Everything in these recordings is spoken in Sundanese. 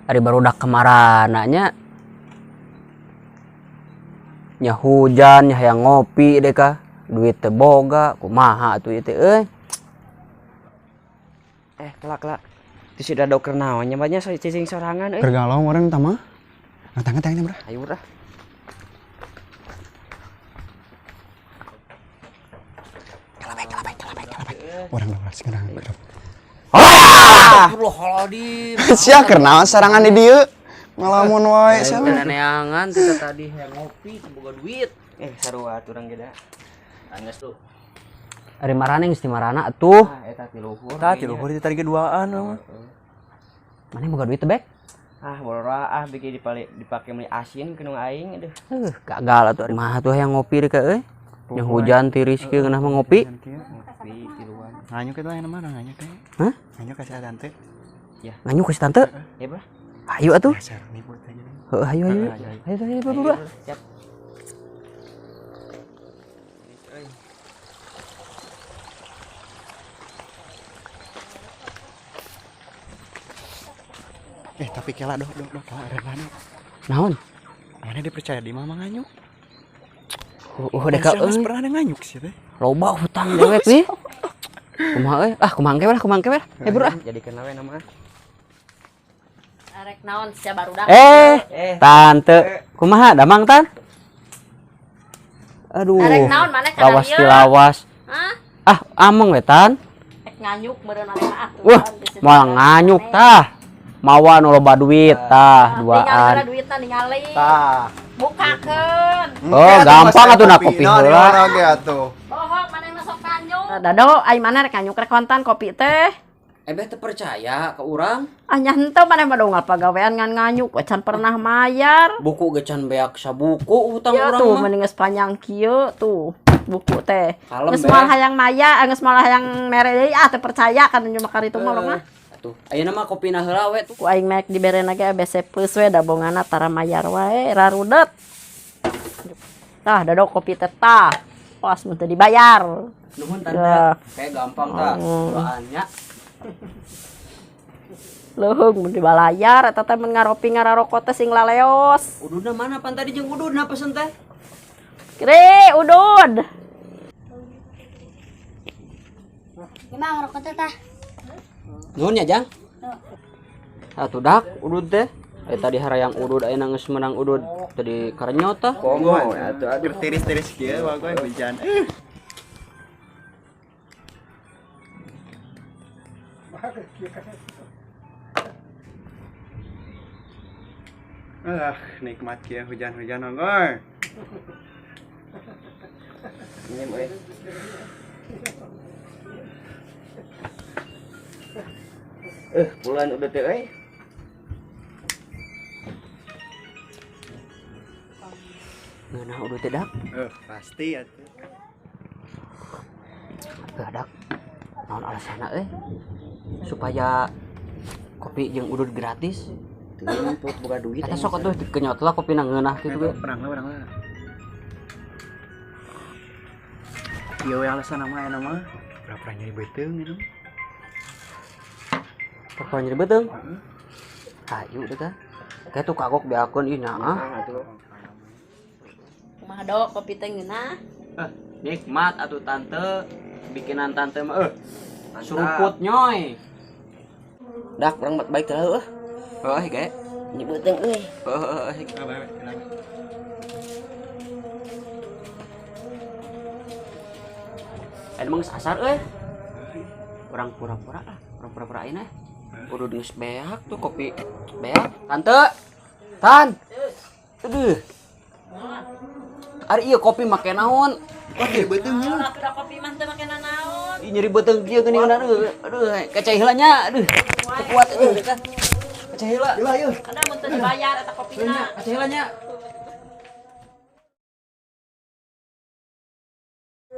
Ari barudak kamarana nya. Nya hujan, nya hayang ngopi deh kah. Duit teu boga, kumaha atuh ieu teh euy. Eh, kelak kelak. Itu si Dado keur naon nya banyak cicing sorangan euy. Keur galau orang tama. Nah, tangan tangan bro. Ayo udah. Kelabek kelabek kelabek kelabek. Orang udah sekarang. Astagfirullahaladzim. Sia keur naon sarangan di dieu? Ngalamun wae sia. Aing teh neangan teh tadi hayang ngopi teu boga duit. Eh, sarua atuh urang ge da. Anggeus tuh. Ari marana geus di marana atuh. Ah, eta ti luhur. Tah ti luhur tadi duaan mah. Mana boga duit teh, Bek? Ah, bolora ah bikin dipake meuli asin ke nu aing aduh. Gagal atuh ari mah atuh hayang ngopi deui ka euy. Nya hujan tiris kieu ngeunah mah ngopi. Ngopi tiluan. Nganyuk eta aya mah nganyuk teh. Hah? Nganyuk ka si tante. Ya. Nganyuk ka si tante? Ya, Bro. Ayo atuh. Ya ser nipu teh gini. Heeh, ayo ayo. Ayo ayo ayo, bro. Siap. Eh, tapi kela doh doh doh kela ada mana? Naon? Mana dipercaya di mama nganyuk? Oh, deka Siapa euy. pernah ada nganyuk sih teh? Loba hutang dewek nih. Kumaha euy? Ah, kumaha engke lah, kumaha engke lah. Eh, bro ah. Jadi kenal we nama. Arek naon sia barudak. Eh, tante, kumaha damang tan? Aduh. Arek naon maneh kana Lawas dieu? ti lawas. Hah? Ah, ameng we tan. Rek nganyuk meureun maneh mah atuh. Wah, moal nganyuk tah. Mawa nu loba duit tah, Duaan. duaan. Duitna ningali. Tah. Bukakeun. Oh, gampang atuh na kopi heula. Oge atuh. Bohong maneh mah sok nganyuk. Dado, ai maneh rek nganyuk rek kontan kopi teh. Ebeh teu percaya ke urang. Ah nya henteu maneh mah donggal pagawean ngan nganyuk can pernah mayar. Buku ge can beak sabuku hutang Ya urang tuh mah. mending geus panjang kieu tuh buku teh. Kalem, Geus moal Beh. hayang maya, geus moal hayang mere deui ah teu percaya kan nu makar itu mah urang mah. Atuh, ayeuna mah kopina heula we tuh. Ku aing mek diberena ge ABC plus we da bongana tara mayar wae rarudet. Tah dado kopi teh tah. Pas mun teu dibayar. Nuhun tante. Ya. Kayak gampang tah. Doanya. Leuheung mun dibalayar eta teh mun ngaropi ngararokok teh sing laleos. Ududna mana pan tadi jeung ududna pesen teh? Kri, udud. Gimana ngerokok teh tah? Nuhun ya, Jang. Atuh dak udud teh. Tadi harayang udud ayeuna geus menang udud tadi karenyot tah. Komo atuh aduh. Tiris-tiris kieu wae hujan. Ah, nikmat kieu hujan-hujan ongor. Ini euy. Eh, bulan udah teh euy. Ngeunah udah teh dak. Pasti atuh. Teu dak. Naon alasanna euy? Supaya kopi jeung udud gratis. Teu tuh boga duit. Eta sok atuh dikenyot lah kopi na ngeunah kitu ge. Perang lah, perang lah. Ieu we alasan mah aya mah. Pura-pura nyeri beuteung gitu. Pura-pura nyeri beuteung? Hayu deh tah. Kayak tuh kagok beakeun ieu nya ah. Kumaha do kopi teh ngeunah? Nikmat atuh tante. Bikinan tante mah seruput nyoy. Dak urang baik teh heuh. Heuh ge. Nyeri beuteung euy. Heuh heuh. Emang geus asar euy. Urang pura-pura lah, urang pura-pura ayeuna. Udah geus beak tuh kopi beak. Tante. Tan. Aduh. Ari ieu kopi make naon? Wah, nyeri beuteung ieu. Atuh da kopi mah teu make naon. Ih nyeri beuteung kieu geuning aduh. Aduh, kacai heula nya. Aduh. Teu kuat aduh. Kacai heula. Heula ieu. Ada mun teu dibayar eta kopina. Kacai heula nya.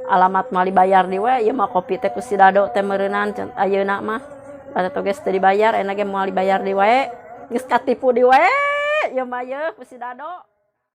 Alamat mah dibayar di we ieu mah kopi teh ku si Dado teh meureunan ayeuna mah. Pada toges teu dibayar enak ge moal dibayar di wae. Geus katipu di wae ieu mah yeuh ku si Dado.